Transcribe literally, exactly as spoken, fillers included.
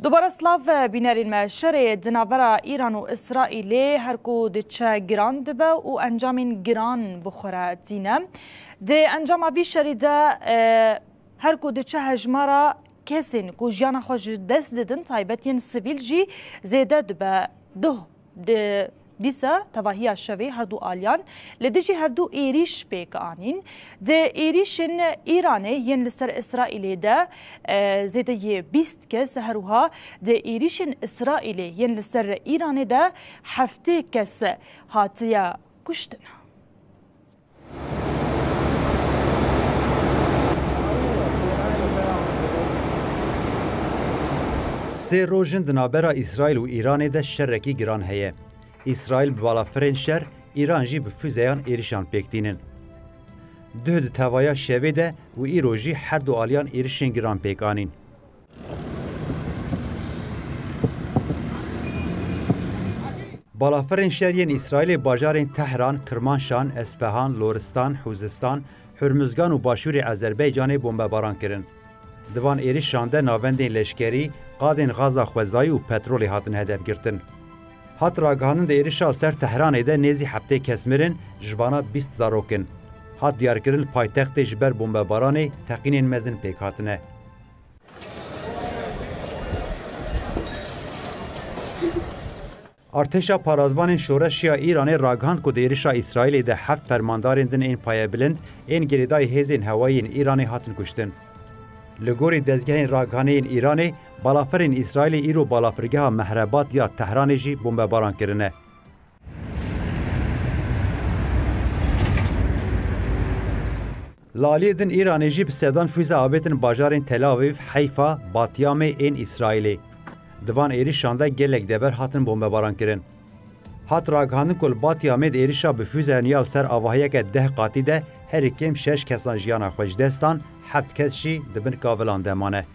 Dubare silav bînerên me, şerê di navbera Îran û Îsraîlê her ku diçe giran dibe û encamên giran bi xwe re tîne. Di encama vî şerî de, e, her ku diçe hejmara kesên ku jiyana xwe ji dest didin, taybet yên sivîl jî zêde dibe. Duh di dîsa tevahiya şevê her du aliyan li dijî hevdu êrîş pêk anîn. Di êrîşên Îranê yên li ser Îsraîlê de, e, zêdeyê bîst kes, her wiha di êrîşên Îsraîlê yên li ser Îranê de heftê kes hatiye kuştin. Sê roj in di navbera Îsraîl û Îranê de şerekî giran heye. Îsraîl bi balafirên şer, Îran jî bi füzeyan êrişan pêk tînin. Duh di tevaya şevê de û îro jî her du aliyan êrişên giran pêk anîn. Balafirên şer yên Îsraîlê bajarên Tehran, Kirmanşan, Esfehan, Loristan, Huzistan, Hurmuzgan û başûrê Azerbaycanê bombebaran kirin. Di van êrişan de navendên leşkerî, qadên gaza xwezayî û petrolê hatin hedef girtin. Hat ragihandin di êrişa li ser Tehranê de nêzî heftê kes mirin, ji vana bîst zarok in. Hat diyarkirin li paytextê ji ber bombebaranê teqînên mezin pêk hatine. Artêşa Parêzvanên Şoreşiya Îranê ragihand ku di êrişa Îsraîlê de heft fermandarên din ên payebilind, ên girêdayî hêzên hewayî yên Îranê hatin kuştin. Li gorî dezgehên ragihanê yên Îranê, balafirên Îsraîlê îro balafirgeha Mehrebat ya Tehranê jî bombebaran kirine. Li aliyê din Îranê jî bi sedan füze avêtin bajarên Tel Avîv, Heyfa, Batyamê ên Îsraîlê. Di van êrişan de gelek dever hatin bombebaran kirin. Hat ragihandin ku li Batyamê di êrişa bi füzeyan ya li ser avahiyeke deh qatî de herî kêm şeş kesan jiyana xwe ji dest dan, heft kes jî di bin kavilan de mane.